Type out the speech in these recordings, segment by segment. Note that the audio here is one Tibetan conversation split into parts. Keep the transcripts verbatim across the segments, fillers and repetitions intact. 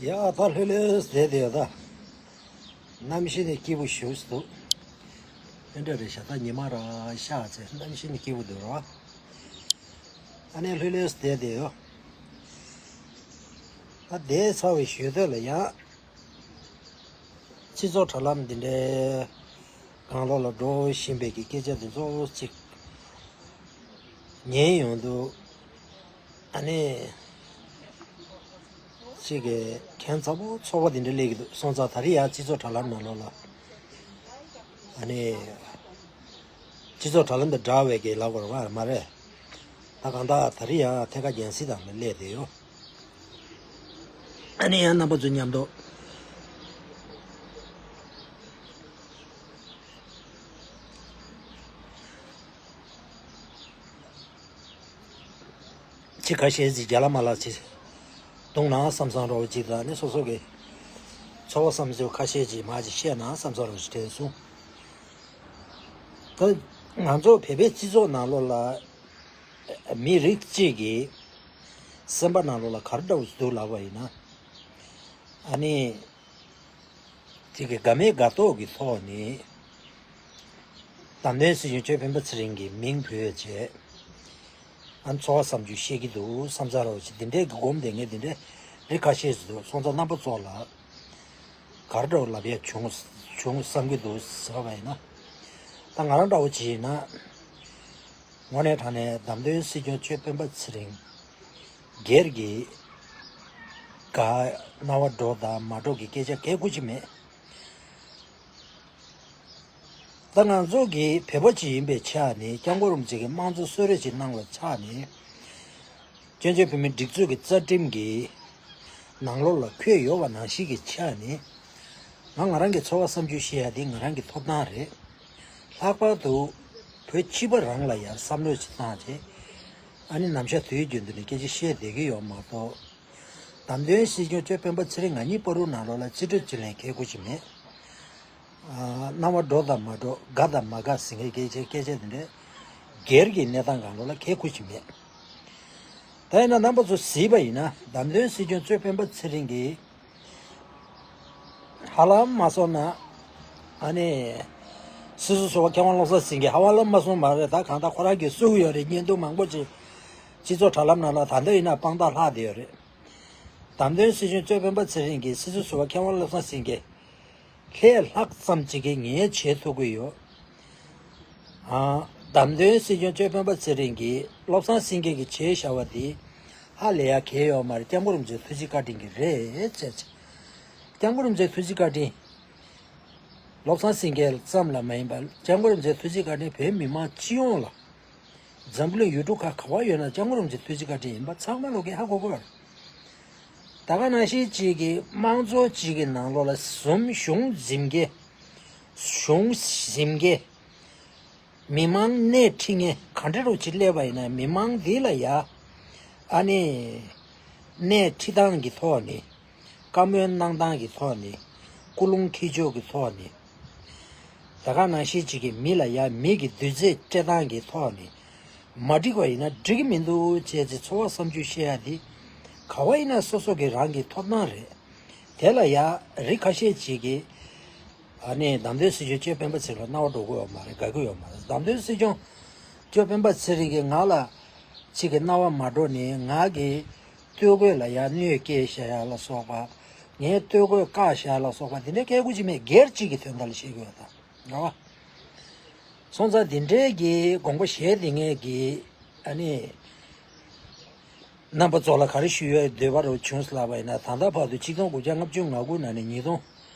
ཡ་ད་ལྷོད་ལྷོད་བསྡད་དེ་ཡོད་ད། གནམ་གཤིས་ནི་སྐྱིད་པོ་ཞེ་པོ་ཅིག་འདུག་དེ་འདྲ་རེད་ཤག་ད་ཉི་མ་ར་ཤར་ཚེ་གནམ་གཤིས་ནི་སྐྱིད་པོ་འདུག་ར། ཨ་ནི་ལྷོད་ལྷོད་བསྡད་དེ་ཡོད། ད་བསྡད་ཚར་བའི་ཞོར་དུ་ལ་ཡང་སྤྱི་ཚོགས་དྲ་ལམ་འདི་འདྲའི་སྒང་ལོགས་ལ་འགྲོ་བཞིན་པའི་གི་སྐད་ཆ་འདི་ཚོ་ཅིག་ཉན་ཡོང་དུས། ཨ་ནི། ཅིག་གི་ཁྱད་མཚར་པོ་ཚོར་བ་དེ་འདྲ་སླེབས་ཀྱི་འདུག་སོང་ཙང་ད་རེས་ཡང་སྤྱི་ཚོགས་དྲ་ལམ་ནང་ལོགས་ལ། ཨ་ནི། སྤྱི་ཚོགས་དྲ་ལམ་དང་འདྲ་བའི་གི་ལབ་དགོས་རེད་པ་མ་རེད། ད་གང་ལྟར་ད་རེས་ཡང་ཐད་ཀར་རྒྱང་སྲིང་དང་ལ་སླེབས་བསྡད་ཡོད། ཨ་ནི་ཡང་རྣམ་པ་ཚོ་མཉམ་དུ། ཅིག་ཁ་ཤས་ཅིག་རྒྱ་ལ་མ་ལ་ཅིག་བརྡུངས་ན་བསམ་བསམ་འདྲ་བོ་ཅིག་དང་ནི་སོ་སོ་གི་ཚོར་བ་བསམ་ཚུལ་ཁ་ཤས་ཅིག་མར་ཅིག་བཤད་ན་བསམ་བསམ་འདྲ་བོ་ཅིག་དྲན་སོང་། ད་ང་ཚོ་བོད་པའི་སྤྱི་ཚོགས་ནང་ལོགས་ལ་མི་རིགས་གཅིག་གི་སེམས་པ་ནང་ལོགས་ལ་ག་རེ་འདྲ་བོ་ཅིག་འདུག་ལབ་པ་ཡིན་ན། ཨ་ནི། དེ་གི་དགའ་མེད་དགའ་མདོག་གི་ཐོག་ནས་བདམས་ཐོན་སྲིད་སྐྱོང་ཆོས་འཕེན་པ་ཚེ་རིང་གི་མིང་འབོད་བྱས། ཨ་ནི་ཚོར་བ་བསམ་ཚུལ་བཤད་ཀྱི་འདུག་བསམ་ཚར་བ་ཞིག་དེ་འདྲའི་གི་སྒོམ་བསྡད་མཁན་དེ་འདྲའི་རིགས་ཁ་ཤས་ཤིག་འདུག་སོང་ཙང་རྣམ་པ་ཚོ་ལ་ག་རེ་འདྲ་བོ་ལབ་ཡ་བྱུང་བྱུང་བསམ་གྱི་འདུག་ཟེར་བ་ཡིན་ན། ད་ང་རང་འདྲ་བོ་བྱས་ཡིན་ན། དངོས་གནས་དྲང་གནས་བདམས་ཐོན་སྲིད་སྐྱོང་ཆོས་འཕེན་པ་ཚེ་རིང་སྒེར་གྱི་ག་རྣ་བ་འགྲོ་དང་མ་འགྲོ་གི་སྐད་ཆ་གལ་ཁུ་ཅིག་མེད། ད་ང་ཚོ་གི་བོད་པ་ཅིག་ཡིན་པའི་ཆ་ནས་སྐྱབས་མགོན་རིན་པོ་ཆེ་གི་དམངས་གཙོ་གསོལ་རས་ཅིག་གནང་བའི་ཆ་ནས། བཙན་བྱོལ་བོད་མིའི་སྒྲིག་འཛུགས་ཀྱི་རྩ་ཁྲིམས་ཀྱི་ནང་ལོགས་ལ་འཁོད་ཡོད་པ་ནང་བཞིན་གྱི་ཆ་ནས། ང་ང་རང་གི་ཚོར་བ་བསམ་ཚུལ་བཤད་ཡ་འདི་ང་རང་གི་ཐོབ་ཐང་རེད། ལྷག་པར་དུ་བོད་སྤྱི་པ་རང་ལ་ཡང་བསམ་བློ་ཞིག་བཏང་རྗེས། ཨ་ནི་ནམ་ཞག་དུས་རྒྱུན་དུ་ནས་སྐད་ཆ་བཤད་བསྡད་ཀྱི་ཡོད་མ་གཏོགས། བདམས་ཐོན་སྲིད་སྐྱོང་ཆོས་འཕེན་པ་ཚེ་རིང་ང་གཉིས་བར་དུ་ནང་ལོགས་ལ་རྩིས་སྤྲོད་བྱེད་ལེན་གལ་ཁུ་ཅིག་མེད། ཨ། རྣ་བ་འགྲོ་དང་མ་འགྲོ་དགའ་དང་མ་དགའ་ཟེར་མཁན་སྐད་ཆ་སྐད་ཆ་དེ་འདྲ་སྒེར་གྱི་གནས་སྟངས་སྒང་ལོགས་ལ་གལ་ཁུ་ཅིག་མེད། ད་ཡིན་ན་རྣམ་པ་ཚོ་གཟིགས་པ་ཡིན་ན་བདམས་ཐོན་སྲིད་སྐྱོང་ཆོས་འཕེན་པ་ཚེ་རིང་གིས་ཧ་ལམ་མ་སོང་ན། ཨ་ནི། སྲིད་ཟུར་ཟུར་པ་མཁས་དབང་བློ་བཟང་སེང་གེ་ཧ་ལམ་མ་སོང་མ་རེད། ད་གང་ལྟར་ཁོ་རང་གིས་གསུངས་ཡོད་རེད། བརྙན་ཐུང་མང་པོ་ཅིག་སྤྱི་ཚོགས་དྲ་ལམ་ནང་ལ་ད་ལྟ་ཡིན་ན་དཔང་རྟགས་ལྷག་བསྡད་ཡོད་རེད། བདམས་ཐོན་སྲིད་སྐྱོང་ཆོས་འཕེན་པ་ཚེ་རིང་གིས་སྲིད་ཟུར་ཟུར་པ་མཁས་དབང་བློ་བཟང་སེང་གེ་ལྷད་ལྷག་ཙམ་ཅིག་གིས་ངས་བྱེད་ཐུབ་ཀྱི་ཡོད། ཨ། བདམས་ཐོན་སྲིད་སྐྱོང་ཆོས་འཕེན་པ་ཚེ་རིང་གིས་བློ་བཟང་སེང་གེ་གིས་བྱས་བཞག་པ་དེ་ཧ་ལས་ཡ་གལ་ཡོད་མ་རེད། སྐྱབས་མགོན་རིན་པོ་ཆེའི་ཐུགས་རྗེ་བཀའ་དྲིན་གྱིས་རེད་ཟེར་བྱས། སྐྱབས་མགོན་རིན་པོ་ཆེའི་ཐུགས་རྗེ་བཀའ་དྲིན། བློ་བཟང་སེང་གེ་ཙམ་ལ་མ་ཡིན་པར་སྐྱབས་མགོན་རིན་པོ་ཆེའི་ཐུགས་རྗེ་བཀའ་དྲིན་བོད་མི་མང་སྤྱི་ཡོངས་ལ། འཛམ་བུ་གླིང་ཡུལ་གྲུ་ཁག་ག་བ་ཡོད་ན་སྐྱབས་མགོན་རིན་པོ་ཆེའི་ཐུགས་རྗེ་བཀའ་དྲིན་ཡིན་པ་ཚང་མ་ལོག་གིས་ཧ་གོ་གི་ཡོད་རེད། ད་ག་ནང་བཞིན་གཅིག་གི་དམངས་གཙོ་གཅིག་གི་ནང་ལོགས་ལ་གཞུང་གཞུང་འཛིན་མཁན། གཞུང་འཛིན་མཁན། མི་མང་སྣེ་ཁྲིད་མཁན་ག་འདྲ་རུ་ཅིག་སླེབས་པ་ཡིན་ན་མི་མང་འདི་ལ་ཡ། ཨ་ནི། སྣེ་ཁྲིད་སྟངས་ཀྱི་ཐོག་ནས། བཀའ་མོལ་གནང་སྟངས་ཀྱི་ཐོག་ནས། ཀུན་སློང་འཁྱེར་ཕྱོགས་ཀྱི་ཐོག་ནས། ད་ག་ནང་བཞིན་ཅིག་གི་མི་ལ་ཡ་མི་གི་འདུ་ཚད་སྤྲད་སྟངས་ཀྱི་ཐོག་ནས། མ་འགྲིག་པ་ཡིན་ན་འགྲིག་གི་མི་འདུག་ཅེས་ཚོར་བ་བསམ་ཚུལ་བཤད་ཡ་འདི། ག་བ་ཡིན་ན་སོ་སོ་གི་རང་གི་ཐོབ་ཐང་རེད། དེ་ལ་ཡ་རིགས་ཁ་ཤས་ཅིག་གིས། ཨ་ནི་བདམས་ཐོན་སྲིད་སྐྱོང་ཆོས་འཕེན་པ་ཚེ་རིང་ལ་རྣ་བ་འགྲོ་གི་ཡོད་མ་རེད། དགའ་གི་ཡོད་མ་རེད། བདམས་ཐོན་སྲིད་སྐྱོང་ཆོས་འཕེན་པ་ཚེ་རིང་གིས་ང་ལ་ཅིག་གི་རྣ་བ་མ་འགྲོ་ནས་ང་གི་སྟོད་གོས་ལ་ཡ་གནོད་སྐྱེལ་བྱ་ཡ་ལ་སོགས་པ། ངའི་སྟོད་གོས་བཀག་བྱ་ཡ་ལ་སོགས་པ་དེ་འདྲའི་སྐད་ཁུ་ཅིག་མེད། སྒེར་གཅིག་གི་དོན་དག་ལ་བཤད་གི་ཡོད་ད། རེད་བ། སོང་ཙང་དེ་འདྲའི་གི་དགོངས་པ་བཞེས་དེ་ངས་གི་ཨ་ནི། རྣམ་པ་ཚོ་ལ་ག་རེ་ཞུ་ཡའི་འདོད་པ་རུ་བྱུང་ཟེར་ལབ་པ་ཡིན་ན། ད་ལྟ་བར་དུ་ཆིག་སྟོང་དགུ་བརྒྱ་ལྔ་བཅུ་ང་དགུ་ནང་ནས་ཉིས་སྟོང་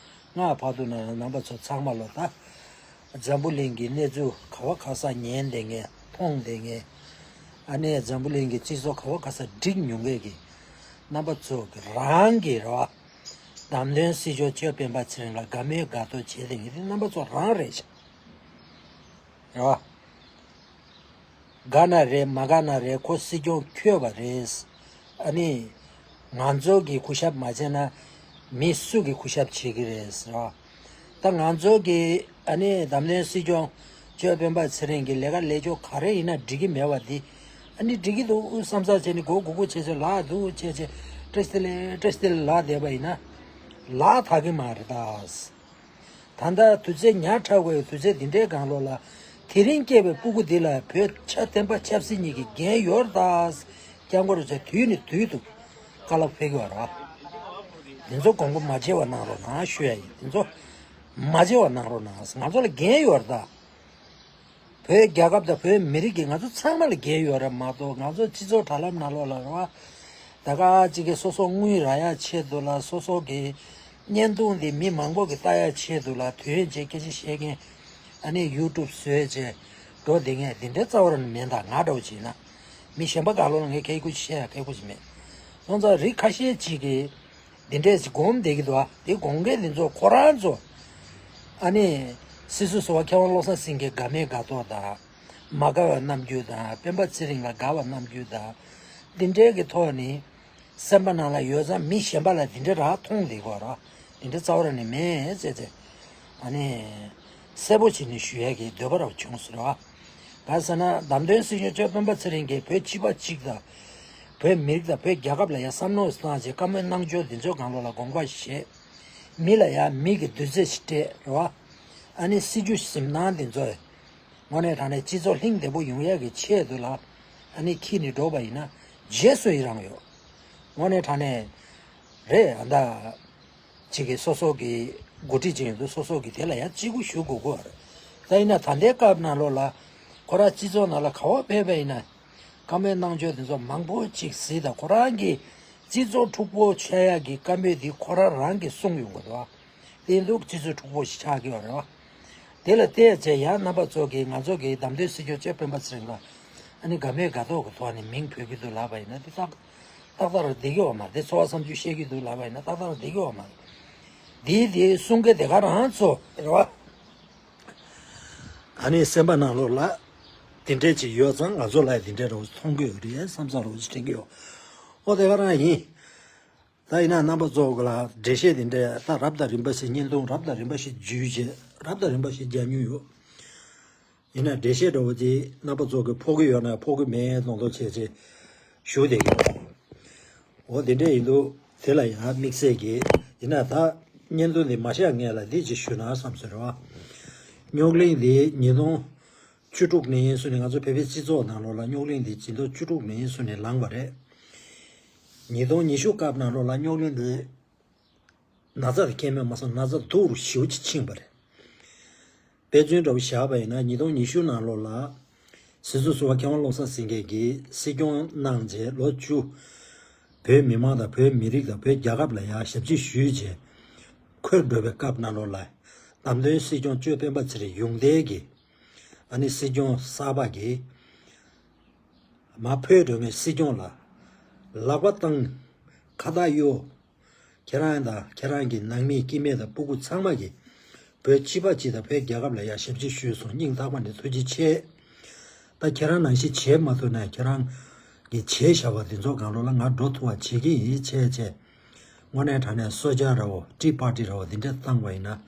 ལྔ་བར་དུ་ན་རྣམ་པ་ཚོ་ཚང་མ་ལོ་ད། འཛམ་བུ་གླིང་གི་གནས་ཚུལ་ག་བ་ག་ས་ཉན་བསྡད་མཁན་མཐོང་བསྡད་མཁན། ཨ་ནེ་འཛམ་བུ་གླིང་གི་སྤྱི་ཚོགས་ག་བ་ག་ས་འགྲིག་མྱོང་མཁན་གྱི་རྣམ་པ་ཚོ་གི་རང་གི་རེད་བ། བདམས་ཐོན་སྲིད་སྐྱོང་ཆོས་འཕེན་པ་ཚེ་རིང་ལ་དགའ་མོས་དགའ་མདོག་བྱེད་བསྡད་མཁན་དེ་རྣམ་པ་ཚོ་རང་རེད་ཤག་རེད་བ། དགའ་ན་རེད་མ་དགའ་ན་རེད། ཁོ་སྲིད་སྐྱོང་འཁྱོལ་བ་རེད། ཨ་ནི། ང་ཚོ་གི་གུས་ཞབས་མ་བྱས་ན་མི་སུ་གི་གུས་ཞབས་བྱེད་ཀྱི་རེད་ཟེར་བ། ད་ང་ཚོ་གི་ཨ་ནི་བདམས་ཐོན་སྲིད་སྐྱོང་ཆོས་འཕེན་པ་ཚེ་རིང་གི་ལས་ཀ་ལས་ཕྱོགས་ག་རེ་ཡིན་ན་འགྲིག་གི་མེད་བ་འདི། ཨ་ནི་འགྲིག་གི་འདུག་བསམ་ཚར་བྱས་ནས་མགོ་སྒུར་སྒུར་བྱས་བྱས་ལག་འདུག་བྱས་བྱས་ ཏྲེ་སྟེ་ལེ་ཏྲེ་སྟེ་ལེ་ལག་བསྡད་པ་ཡིན་ན་ལག་ཐག་གི་མ་རེད་ད། ད་ལྟ་དུས་ཚོད་ཉག་ཕྲ་བའི་དུས་ཚོད་འདི་འདྲའི་སྒང་ལོགས་ལ། དེ་རིང་སྐྱེས་པའི་སྤུ་གུ་འདི་ལ་བོད་ཆ་བསྟན་པ་ཆབ་སྲིད་གཉིས་ཀྱི་འགན་ཡོད་རེད་ད། སྐྱབས་མགོན་རིན་པོ་ཆེ་དུས་ནས་དུས་དུ་བཀའ་སློབ་ཕེབས་ཀྱི་ཡོད་རེད་བ། འདི་ཚོ་དགོངས་པ་མ་བརྗེད་པ་གནང་རོགས་གནང་ཞུ་ཡ་ཡིན། འདི་ཚོ་མ་བརྗེད་པ་གནང་རོགས་གནང་། ང་ཚོ་ལ་འགན་ཡོད་རེད་ད། བོད་རྒྱལ་ཁབ་དང་བོད་མི་རིགས་ཀྱི་ང་ཚོ་ཚང་མ་ལ་འགན་ཡོད་རེད་མ་གཏོགས། ང་ཚོ་སྤྱི་ཚོགས་དྲ་ལམ་ནང་ལོགས་ལ་རེད་བ། ད་ག་ཅིག་གིས་སོ་སོ་དངུལ་རག་ཡ་ཆེད་དུ་ལ། སོ་སོ་གི་བརྙན་ཐུང་འདི་མི་མང་པོ་གིས་ལྟ་ཡ་ཆེད་དུ་ལ། དོན་བྱེད་སྐད་ཆ་བཤད་མཁན་ཨ་ནི་ཡུ་ཊུབ་བཟོས་བྱས་འགྲོ་བསྡད་མཁན་འདི་འདྲའི་རྩ་བ་རང་ནས་མེད། ད་ང་འདྲ་བོ་བྱས་ན་མི་གཞན་པ་ག་ལོ་ལ་ངས་སྐད་ཆ་བཤད་ཡ་སྐད་ཆ་མེད། སོང་ཙང་རིགས་ཁ་ཤས་ཅིག་གིས། འདི་འདྲས་ཅིག་སྒོམ་བསྡད་ཀྱི་འདུག་ཨ། དེ་སྒོམ་མཁན་འདི་ཚོ་ཁོ་རང་ཚོ། ཨ་ནི། སྲིད་ཟུར་ཟུར་པ་མཁས་དབང་བློ་བཟང་སེང་གེ་དགའ་མེད་དགའ་མདོག་དང་། མ་དགའ་བའི་རྣམ་འགྱུར་དང་། སྤེན་པ་ཚེ་རིང་ལ་དགའ་བའི་རྣམ་འགྱུར་དང་། འདི་འདྲས་ཀྱི་ཐོག་ནས། སེམས་པ་ནང་ལ་ཡོད་ཙང་མི་གཞན་པ་ལ་འདི་འདྲས་ར་མཐོང་བསྡད་ཀྱི་ཡོད་རེད། འདི་འདྲས་རྩ་བ་རང་ནས་མེད་ཟེར་ཚེ། ཨ་ནི། གསལ་པོ་བྱས་ནས་ཞུ་ཡས་ཀྱི་འདོད་པ་ར་བྱུང་ཟེར་བ། ག་ཟེར་ན། བདམས་ཐོན་སྲིད་སྐྱོང་མཆོག་སྤེན་པ་ཚེ་རིང་གིས་བོད་སྤྱི་པ་གཅིག་དང་། བོད་མི་རིགས་དང་བོད་རྒྱལ་ཁབ་ལ་ཡང་བསམ་བློ་བཏང་བྱས་བཀའ་མོལ་གནང་ཕྱོགས་འདི་ཚོའི་སྒང་ལོགས་ལ་དགོངས་པ་བཞེས། མི་ལ་ཡང་མི་གི་འདུ་ཚད་ཅིག་སྤྲད་རེད་བ། ཨ་ནི་སྲིད་ཇུས་ཟིན་སྟངས་འདི་ཚོ། དངོས་གནས་དྲང་གནས་སྤྱི་ཚོགས་ལྷིང་བདེ་པོ་ཡོང་ཡག་གི་ཆེད་དུ་ལ། ཨ་ནི་འཁྱེར་ནས་འགྲོ་བ་ཡིན་ན་རྗེས་སུ་ཡི་རང་ཡོད། དངོས་གནས་དྲང་གནས་རེད་ཨ་ད། གཅིག་གིས་སོ་སོ་གི་འགོ་ཁྲིད་ཅིག་ཡིན་དུས་སོ་སོ་གིས་དེ་ལ་ཡང་གཅིག་པུ་ཞུ་དགོས་ཀྱི་རེད། ད་ཡིན་ན་ད་ལྟའི་སྐབས་ནང་ལོགས་ལ་ཁོ་རང་སྤྱི་ཚོགས་ནང་ལ་ག་པར་ཕེབས་པ་ཡིན་ན། བཀའ་མོལ་གནང་ཕྱོགས་དེ་ཚོ་མང་པོ་ཅིག་གཟིགས་དང་། ཁོ་རང་གི་སྤྱི་ཚོགས་འཁྲུག་པོ་ཆགས་ཡག་གི་བཀའ་མོལ་དེ་ཁོ་རང་རང་གིས་གསུངས་ཡོང་གི་འདུག་ཨ། དེ་འདུག་སྤྱི་ཚོགས་འཁྲུག་པོ་ཞིག་ཆགས་ཀྱི་ཡོད་རེད་བ། དེ་ལ་བལྟས་བྱས་ཡང་རྣམ་པ་ཚོ་གིས་ང་ཚོ་གི་བདམས་ཐོན་སྲིད་སྐྱོང་མཆོག་སྤེན་པ་ཚེ་རིང་ལ་ཨ་ནི་དགའ་མོས་དགའ་མདོག་གི་ཐོག་ནས་མིང་འབོད་ཀྱི་འདུག་ལབ་པ་ཡིན་ན། དེ་ཏག་ཏག་ཏག་ཏག་རང་བསྡད་ཀྱི་ཡོད་མ་རེད། དེ་ཚོར་བ་བསམ་ཚུལ་བཤད་ཀྱི་འདུག་ལབ་པ་ཡིན་ན་ཏག་ཏག་རང་བསྡད་ཀྱི་ཡོད་མ་རེད། དེ་དེ་གསུང་མཁན་དེ་ག་རང་ཚོ་རེད་བ། ཨ་ནི་སེམས་པ་ནང་ལོགས་ལ་དེ་འདྲས་ཅིག་ཡོད་ཙང་ང་ཚོ་ལ་དེ་འདྲས་རོགས་མཐོང་གི་ཡོད་རེད་བསམ་བསམ་རོགས་ཅིག་དྲན་གྱི་ཡོད། ཨོ་དེ་ག་རང་ཡིན། ད་ཡིན་ན་རྣམ་པ་ཚོ་ལ་འགྲེལ་བཤད་དེ་འདྲས་ད་རབ་དང་རིམ་པ་ཞིག་བརྙན་ཐུང་རབ་དང་རིམ་པ་ཞིག་བརྒྱུད་བྱས་རབ་དང་རིམ་པ་ཞིག་རྒྱག་མྱོང་ཡོད། ཡིན་ན་འགྲེལ་བཤད་འདྲ་བོ་དེ་རྣམ་པ་ཚོ་གིས་ཕོག་གི་ཡོད་ན་ཕོག་གི་མེད་མདོག་མདོག་བྱས་བྱས་ཞུ་བསྡད་ཀྱི་ཡོད། འོ་དེ་འདྲས་ཡིན་དུས་དེ་ལ་ཡང་དམིགས་བསལ་གྱི་ཡིན་ན། ད་བརྙན་ཐུང་འདི་མ་བཞག་སྔོན་ལ་འདི་ཅིག་ཞུ་ན་བསམ་སོང་རེད་བ། རྙོག་གླེང་འདི་ཉིས་སྟོང་བཅུ་དྲུག་ནས་བཟུང་ནས་ང་ཚོ་བོད་པའི་སྤྱི་ཚོགས་ནང་ལོགས་ལ་རྙོག་གླེང་འདི་ཉིས་སྟོང་བཅུ་དྲུག་ནས་བཟུང་ནས་ལངས་པ་རེད། ཉིས་སྟོང་ཉི་ཤུ་སྐབས་ནང་ལོགས་ལ་རྙོག་གླེང་འདི་ན་ཚ་དང་ཁྱད་མེད་མ་སོང་ན་ཚ་སྡུག་རུ་ཞེ་པོ་ཅིག་ཕྱིན་པ་རེད། དཔེ་མཚོན་འདྲ་བོ་བཞག་པ་ཡིན་ན་ཉིས་སྟོང་ཉི་ཤུ་ནང་ལོགས་ལ་སྲིད་ཟུར་ཟུར་པ་མཁས་དབང་བློ་བཟང་སེང་གེ་གིས་སྲིད་སྐྱོང་གནང་རྗེས་ལོ་བཅུ། བོད་མི་མང་དང་བོད་མི་རིགས་དང་བོད་རྒྱལ་ཁབ་ལ་ཡང་ཞབས་ཕྱི་ཞུས་རྗེས་འཁོད་འགྲོ་བའི་སྐབས་ནང་ལོགས་ལ་བདམས་ཐོན་སྲིད་སྐྱོང་གཅོད་སྤེན་པ་ཚེ་རིང་ཡོངས་གཏན་གྱི་ཨ་ནི་སྲིད་སྐྱོང་གསར་པ་གིས་མར་འཕོས་འགྲོ་མཁན་སྲིད་སྐྱོང་ལ་ལག་པ་བཏང་། ཁ་བཏགས་གཡོ། ཁྱེད་རང་དང་ཁྱེད་རང་གི་ནང་མི་སྐྱེ་དམན་དང་སྤུ་གུ་ཚང་མ་གིས་བོད་སྤྱི་པ་སྤྱི་དང་བོད་རྒྱལ་ཁབ་ལ་ཡང་ཞབས་ཕྱི་ཞུས་སོང་། སྙིང་ཐག་པ་ནས་ཐུགས་རྗེ་ཆེ། ད་ཁྱེད་རང་ནང་བཞིན་བྱེད་མ་ཐུབ་ན་ཁྱེད་རང་གིས་བྱས་བཞག་པ་འདི་ཚོ་སྒང་ལོགས་ལ་ང་འགྲོ་ཐུབ་པ་བྱེད་ཀྱི་ཡིན་བྱས་བྱས། དངོས་གནས་དྲང་གནས་གསོལ་ཇ་ར་བོ་ཏི་པར་ཊི་ར་བོ་འདི་འདྲ་བཏང་བ་ཡིན་ན།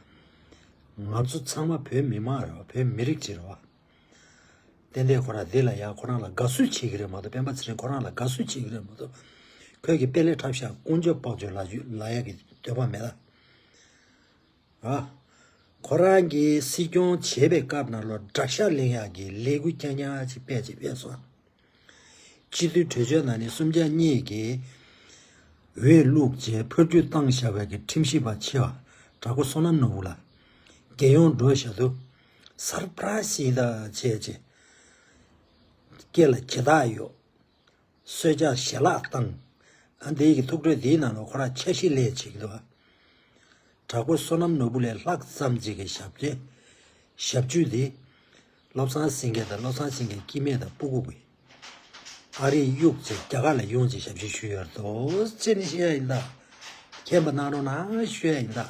ང་ཚོ་ཚང་མ་བོད་མི་མང་ར་བ་བོད་མི་རིགས་ཅིག་ར་བ། ཏན་ཏན་ཁོ་རང་འདི་ལ་ཡང་ཁོ་རང་ལ་དགའ་བསུ་བྱེད་ཀྱི་རེད་མ་གཏོགས། སྤེན་པ་ཚེ་རིང་ཁོ་རང་ལ་དགའ་བསུ་བྱེད་ཀྱི་རེད་མ་གཏོགས། ཁོས་ཀྱི་དཔེ་ལེགས་འཁྲབ་ཤག་ཀུན་སྤྱོད་བག་ཆགས་ལ་ལ་ཡག་གི་འདོད་པ་མེད་ལ། ཨ། ཁོ་རང་གིས་སྲིད་སྐྱོང་བྱེད་པའི་སྐབས་ནང་ལོ་དགྲ་ཤ་ལེན་ཡག་གི་ལས་འགུལ་རྐྱང་རྐྱང་ཅིག་སྤེལ་ཅིག་སྤེལ་སོང་། སྤྱི་འཐུས་གྲོས་ཆོད་ནང་ནས་གསུམ་ཆ་གཉིས་ཀྱིས་འོས་བླུགས་རྗེས་ཕར་རྒྱུག་བཏང་བཞག་པའི་གི་ཁྲིམས་ཞིབ་པ་ཆེ་བ་དྲག་པོ་བསོད་ནམས་ནོར་བུ་ལགས་རྒྱལ་ཡོངས་འགྲོ་བཞག་དུས་སར་པ་རའི་སི་ཞིག་དང་བྱས་རྗེས་སྐེ་ལ་གྱེས་སྟག་གཡོགས། གསོལ་ཇ་ཞལ་ལག་བཏང་། ཨ་འདིའི་གི་ཐུགས་ཁྲོས་འདིའི་ནང་ལ་ཁོ་རང་འཆར་གཞི་ལས་བྱེད་ཀྱི་འདུག་ཨ། དྲག་པོ་བསོད་ནམས་ནོར་བུ་ལས་ལྷག་ཙམ་ཅིག་གི་ཞབས་ཕྱི། ཞབས་ཕྱི་འདི། བློ་བཟང་སེང་གེ་དང་བློ་བཟང་སེང་གེའི་སྐྱེ་དམན་དང་སྤུ་གུ་གིས་ཨ་རིར་གཡུགས་བྱས་རྒྱ་གར་ལ་ཡོང་བྱས་ཞབས་ཕྱི་ཞུས་ཡོད་དོ་ཅེས་ནི་བཤད་ཡ་ཡིན་ད། མཁྱེན་པ་གནང་རོགས་གནང་ཞུ་ཡ་ཡིན་ད།